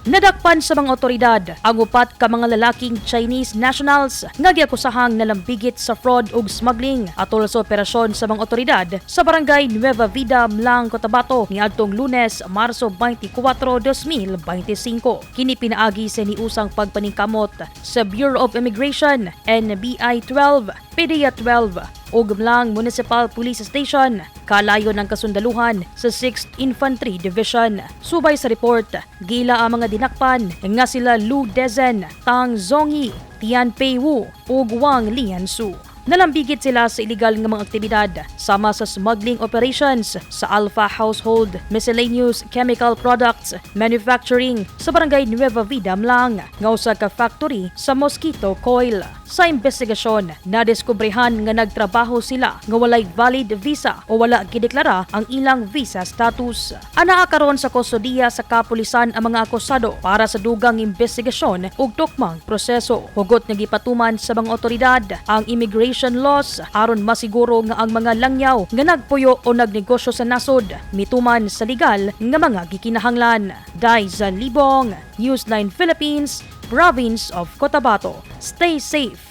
Nadakpan sa mga otoridad ang upat ka mga lalaking Chinese nationals nga giakusahang nalambigit sa fraud ug smuggling atol sa operasyon sa mga otoridad sa Barangay Nueva Vida, M'lang, Cotabato niadtong Lunes, Marso 24, 2025. Kini pinaagi sa niusang pagpaningkamot sa Bureau of Immigration, NBI 12, PDEA 12 ug M'lang Municipal Police Station kalayo ng kasundaluhan sa 6th Infantry Division. Subay sa report, gila ang mga dinakpan nga sila Lu Dezen, Tang Zongyi, Tian Pei Wu ug Wang Liansu. Nalambigit sila sa illegal nga mga aktibidad sama sa smuggling operations sa Alpha Household Miscellaneous Chemical Products Manufacturing sa Barangay Nueva Vida, M'lang, nga usa ka factory sa mosquito coil. Sa investigasyon, nadiskubrehan nga nagtrabaho sila nga walay valid visa o wala gideklara ang ilang visa status. Anaa karon sa kustodiya sa kapulisan ang mga akusado para sa dugang investigasyon ug tukmang proseso. Hugot nga gipatuman sa mga otoridad ang immigration laws aron masiguro nga ang mga langyaw nga nagpuyo o nagnegosyo sa nasod mituman sa legal nga mga gikinahanglan. Daiza Libong, News 9 Philippines, Province of Cotabato. Stay safe.